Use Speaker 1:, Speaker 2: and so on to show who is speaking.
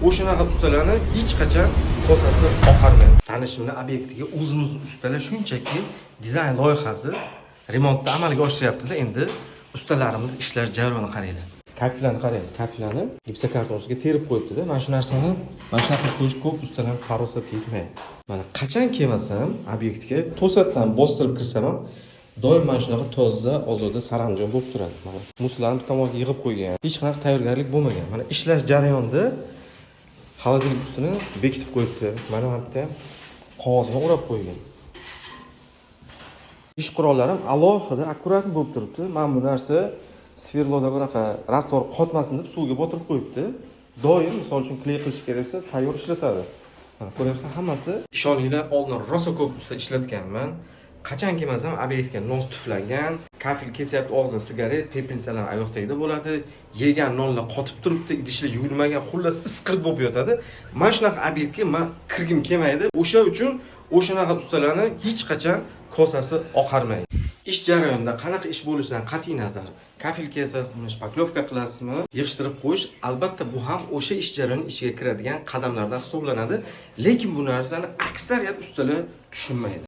Speaker 1: O'shanaqa ustalarni hech qachon kosasi oqarmaydi. Tanishimni obyektiga o'zimiz ustalar shunchaki dizayn loyihasiz remontni amalga oshiryapti-da. Endi ustalarimiz ishlash jarayonini qaranglar. Kafelarni qarang, kafelarni gipsokarton ustiga terib qo'yibdi-da. Mana shu narsani mana shunaqa qilib qo'yish ko'p ustalarni farosati yetmaydi. Mana qachon kelmasam obyektga, to'satdan bostirib kirsam ham doim mana shunaqa toza, ozoda, saranjom bo'lib turadi. Mana мусор larni bir tomonga yig'ib qo'ygan. Hech qanaqa tayyorgarlik bo'lmagan. Mana ishlash jarayonida холодильник ustini bekitib qo'yibdi. Mana bu yerda ham qog'ozga o'rab qo'ygan. Ish qurollarim alohida аккуратный bo'lib turibdi. Mana bu narsa сверло da bunaqa раствор qotmasin deb suvga botirib qo'yibdi. Doim, misol uchun, клей qilish kerak bo'lsa, tayyor ishlatadi. Mana ko'ryapsizlar, hammasi. Ishoninglar, oldin rosa ko'p usta ishlatganman. Qachon kelmasam obyektga nos tuflagan, kafel kesyapti, og'zida sigaret, пепельница lar oyoq tagida bo'ladi, yegan nonlar qotib turibdi, idishlar yuvilmagan, xullas isqirt bo'lib yotadi. Mana shunaqa obyektga man kirgim kelmaydi. O'sha uchun o'shanaqa ustalarni hech qachon kosasi oqarmaydi. Ish jarayonida qanaqa ish bo'lishidan qat'iy nazar, kafel kesasizmi, шпаклёвка qilasizmi, yig'ishtirib qo'yish albatta bu ham o'sha ish jarayoni ichiga kiradigan qadamlardan hisoblanadi. Lekin bu narsani aksariyat ustalar tushunmaydi.